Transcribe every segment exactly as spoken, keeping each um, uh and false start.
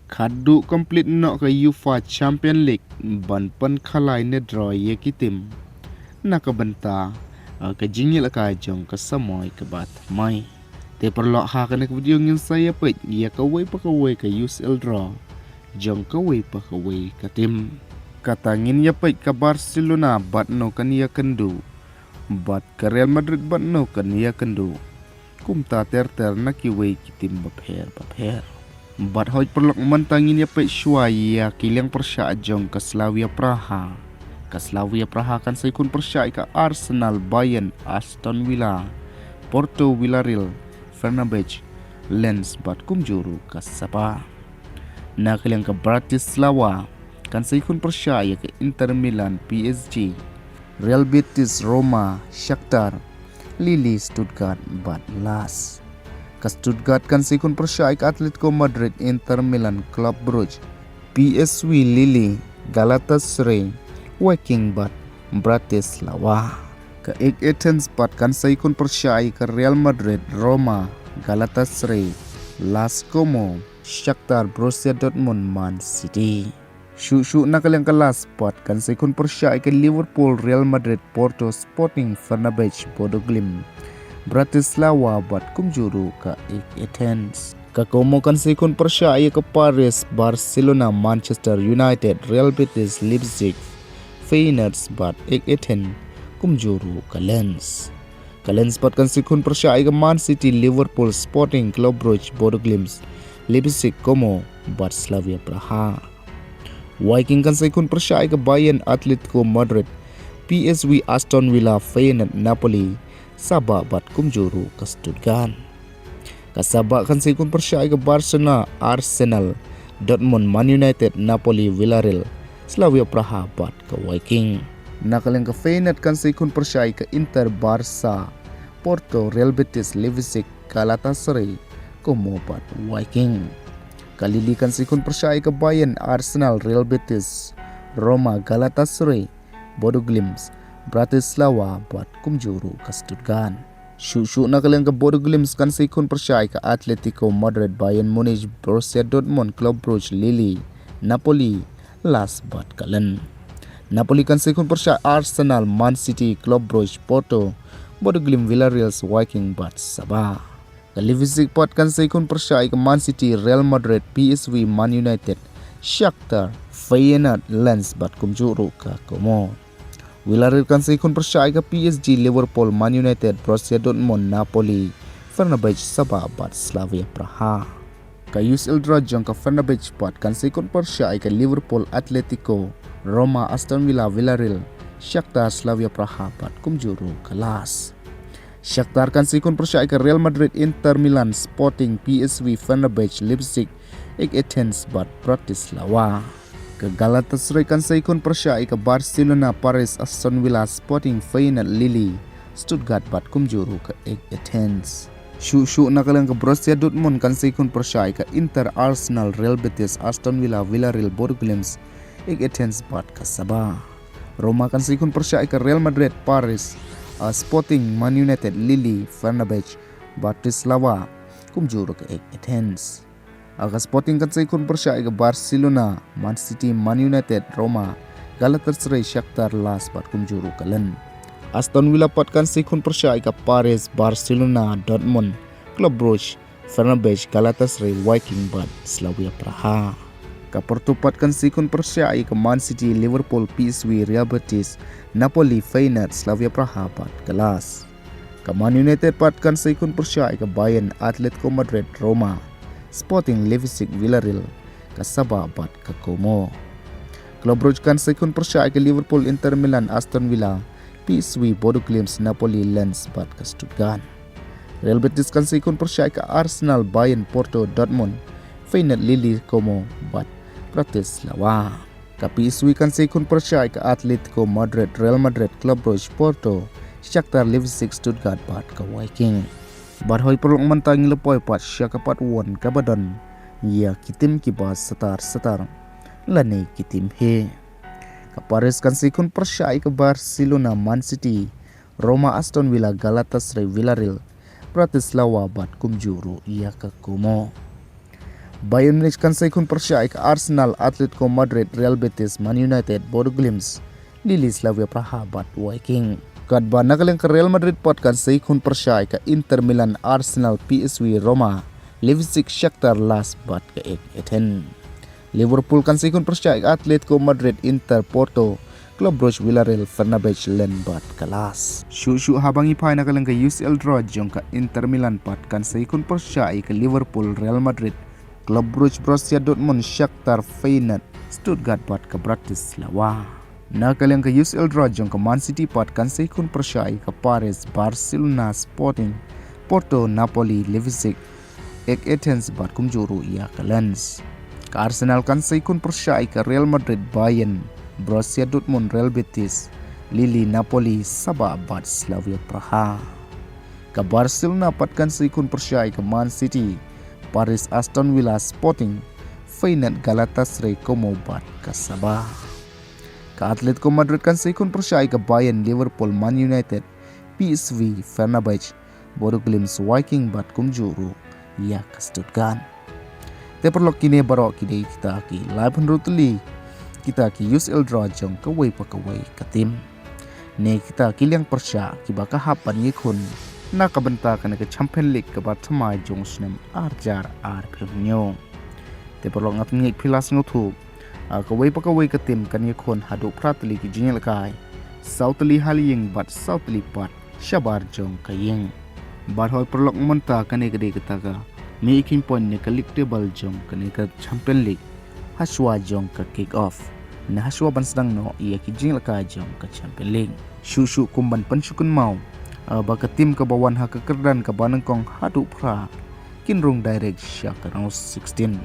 Khadduh complete noh ka UEFA Champion League ban pynkhalai ne draw ïa ki tim na ka bynta ka jingïalehkai jong ka samoi kaba thymmai. Te paralok, ha kane ka video ngin sa ïa peit ïa kawei pa kawei ka U C L draw jong kawei pa kawei ka tim. Kata ngin ïa peit ka Barcelona bad no kan ïakynduh, bad ka Real Madrid bad no kan ïakynduh, kumta ter ter na kiwei ki tim bapher bapher. Bad hooid paralok, mynta ngin ïa peit shuwa ïa ki liang pyrshah jong ka Slavia Praha. Ka Slavia Praha kan sa ïakhun pyrshah ïa ka Arsenal, Bayern, Aston Villa, Porto, Villarreal, Fenerbahce, Lens bad kumjuh ruh ka Sabah. Na ka liang ka Bratislava kan sa ïakhun pyrshah ïa ka Inter Milan, P S G, Real Betis, Roma, Shakhtar, Lille, Stuttgart bad Lask. Ka Stuttgart kan sa ïakhun pyrshah ïa ka Atletico Madrid, Inter Milan, Club Brugge, P S V, Lille, Galatasaray, Viking bad Bratislava. Ka AEK Athens pat kan sa ïakhun pyrshah ïa ka Real Madrid, Roma, Galatasaray, Lask, Como, Shakhtar, Borussia Dortmund, Man City. Shuh shuh na ka liang ka Lask pat kan sa ïakhun pyrshah ïa ka Liverpool, Real Madrid, Porto, Sporting, Fenerbahce, Bodo Glimt, Bratislava bad kumjuh ruh ka AEK Athens. Ka Como kan sa ïakhun pyrshah ïa ka Paris, Barcelona, Manchester United, Real Betis, Leipzig, Feyenoord bad AEK Athens, kumjuh ruh ka Lens. Ka Lens pat kan sa ïakhun pyrshah ïa ka Man City, Liverpool, Sporting, Club Brugge, Bodo Glimt, Leipzig, Como bad Slavia Praha. Viking kan sa ïakhun pyrshah ïa ka Bayern, Atletico Madrid, P S V, Aston Villa, Feyenoord, Napoli, Sabah bad kumjuh ruh ka Stuttgart. Ka Sabah kan sa ïakhun pyrshah ïa ka Barcelona, Arsenal, Dortmund, Man United, Napoli, Villarreal, Slavia Praha bad ka Viking. Na ka liang ka Feyenoord kan sa ïakhun pyrshah ïa ka Inter, Barca, Porto, Real Betis, Leipzig, Galatasaray, Como bad Viking. Ka Lille kan sa ïakhun pyrshah ïa ka Bayern, Arsenal, Real Betis, Roma, Galatasaray, Bodo Glimt, Bratislava bad kumjuh ruh ka Stuttgart. Shuh shuh na ka liang ka Bodo Glimt kan sa ïakhun pyrshah ïa ka Atletico Madrid, Bayern Munich, Borussia Dortmund, Club Brugge, Lille, Napoli, Lask bad ka Lens. Napoli kan sa ïakhun pyrshah Arsenal, Man City, Club Brugge, Porto, Bodo Glimt, Villarreal, Viking bad Sabah. Ka Leipzig pat kan sa ïakhun pyrshah ïa ka Man City, Real Madrid, P S V, Man United, Shakhtar, Feyenoord, Lens bad kumjuh ruh ka Como. Villarreal kan sa ïakhun pyrshah ïa ka P S G, Liverpool, Man United, Borussia Dortmund, Napoli, Fenerbahce, Sabah bad Slavia Praha. Ka U C L draw jong ka Fenerbahce pat kan sa ïakhun pyrshah ïa ka Liverpool, Atletico, Roma, Aston Villa, Villarreal, Shakhtar, Slavia Praha bad kumjuh ruh ka Lask. Shakhtar kan sa ïakhun pyrshah ïa ka Real Madrid, Inter Milan, Sporting, P S V, Fenerbahce, Leipzig, AEK Athens bad Bratislava. Ka Galatasaray kan sa ïakhun pyrshah ïa ka Barcelona, Paris, Aston Villa, Sporting, Feyenoord, Lille, Stuttgart bad kumjuh ruh ka AEK Athens. Shuh shuh na ka liang ka Borussia Dortmund kan sa ïakhun pyrshah ïa ka Inter, Arsenal, Real Betis, Aston Villa, Villarreal, Bodo Glimt, AEK Athens bad ka Sabah. Roma kan sa ïakhun pyrshah ïa ka Real Madrid, Paris, ah, Sporting, Man United, Lille, Fenerbahce, Bratislava, kumjuh ruh ka AEK Athens. Ah, ka Sporting kan sa ïakhun pyrshah ïa ka Barcelona, Man City, Man United, Roma, Galatasaray, Shakhtar, Lask bad kumjuh ruh ka Lens. Aston Villa pat kan sa ïakhun pyrshah ïa ka Paris, Barcelona, Dortmund, Club Brugge, Fenerbahce, Galatasaray, Viking bad Slavia Praha. Ka Porto pat kan sa ïakhun pyrshah ïa ka Man City, Liverpool, P S V, Real Betis, Napoli, Feyenoord, Slavia Praha bad ka Lask. Ka Man United pat kan sa ïakhun pyrshah ïa ka Bayern, Atletico Madrid, Roma, Sporting, Leipzig, Villarreal, ka Sabah bad ka Como. Club Brugge kan sa ïakhun pyrshah ïa ka Liverpool, Inter Milan, Aston Villa, P S V, Bodo Glimt, Napoli, Lens bad ka Stuttgart. Real Betis kan sa ïakhun pyrshah ïa ka Arsenal, Bayern, Porto, Dortmund, Feyenoord, Lille, Como bad Bratislava. Ka P S V kan sa ïakhun pyrshah ïa ka Atletico Madrid, Real Madrid, Club Brugge, Porto, Shakhtar, Leipzig, Stuttgart bad ka Viking. Bad hooid paralok, mynta ngin ïa poi pat sha ka part one kaba don ïa ki tim kiba satar satar lane ki tim heh. Ka Paris kan sa ïakhun pyrshah ïa ka Barcelona, Man City, Roma, Aston Villa, Galatasaray, Villarreal, Bratislava bad kumjuh ruh ïa ka Como. Bayern Munich kan sa ïakhun pyrshah ïa ka Arsenal, Atletico Madrid, Real Betis, Man United, Bodo Glimt, Lille, Slavia Praha bad Viking. Katba na ka liang ka Real Madrid pat kan sa ïakhun pyrshah ïa ka Inter Milan, Arsenal, P S V, Roma, Leipzig, Shakhtar, Lask bad ka AEK Athens. Liverpool kan sa ïakhun pyrshah ïa ka Atletico Madrid, Inter, Porto, Club Brugge, Villarreal, Fenerbahce, Lens bad ka Lask. Shuh shuh haba ngi phai na ka liang ka U C L draw jong ka Inter Milan pat kan sa ïakhun pyrshah ïa ka Liverpool, Real Madrid, Club Brugge, Borussia Dortmund, Shakhtar, Feyenoord, Stuttgart bad ka Bratislava. Na ka liang ka U C L draw jong ka Man City pat kan sa ïakhun pyrshah ïa ka Paris, Barcelona, Sporting, Porto, Napoli, Leipzig, AEK Athens bad kumjuh ruh ïa ka Lens. Ka Arsenal kan sa ïakhun pyrshah ïa ka Real Madrid, Bayern, Borussia Dortmund, Real Betis, Lille, Napoli, Sabah bad Slavia Praha. Ka Barcelona pat kan sa ïakhun pyrshah ïa ka Man City, Paris, Aston Villa, Sporting, Feyenoord, Galatasaray, Como bad ka Sabah. Ka Atletico Madrid kan sa ïakhun pyrshah ïa ka Bayern, Liverpool, Man United, P S V, Fenerbahce, Bodo Glimt, Viking bad kumjuh ruh ïa ka Stuttgart. Te paralok, kine baroh ki dei kita ki laiphew tylli kita ki U C L draw jong kawei pa kawei ka tim. Ne kita ki liang pyrshah kiba ka hap ban ïakhun na ka bynta kane ka Champion League kaba thymmai jong u snem ar hajar arphew hynñiew. Te paralok, nga tip ngeit phi la sngewthuh, ah, kawei pa kawei ka tim kan ïakhun haduh phra tylli ki jingïalehkai, saw tylli ha la ïing bad saw tylli pat shabar jong ka ïing. Bad hooid paralok, mynta kane ka dei kata ka mih kheiñ point ne ka league table jong kane ka Champion League hashwa jong ka kick off, ne hashwa ban sdang noh ïa ki jingïalehkai jong ka Champion League. Shuh shuh kum ban pynshitom, ah, ba ka tim kaba wan ha ka kyrdan kaba nyngkong haduh phra kin rung direct sha ka round sixteen.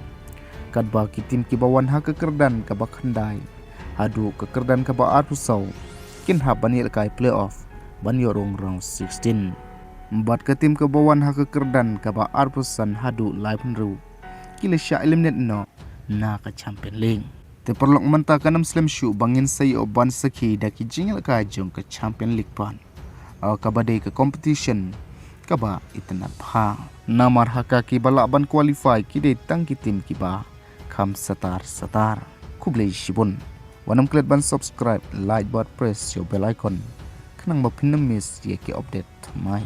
Katba ki tim kiba wan ha ka kyrdan kaba khyndai haduh ka kyrdan kaba arphew saw kin hap ban ïalehkai playoff ban ïoh rung round sixteen. Bad ka tim kaba wan ha ka kyrdan kaba arphew san haduh laiphew hynriew ki la shah eliminate noh na ka Champion League. Te paralok, mynta kan ym slem shuh ba ngin sa ïoh ban sakhi da ki jingïalehkai jong ka Champion League pat, ah, kaba dei ka competition kaba itynnad bha. Namar ha ka kiba lah ban qualify ki dei tang ki tim kiba kham satar satar. Khublei shibun. Wat nym klet ban subscribe, like bad press ïa u bell icon khnang ba phin ym miss ïa ki update thymmai.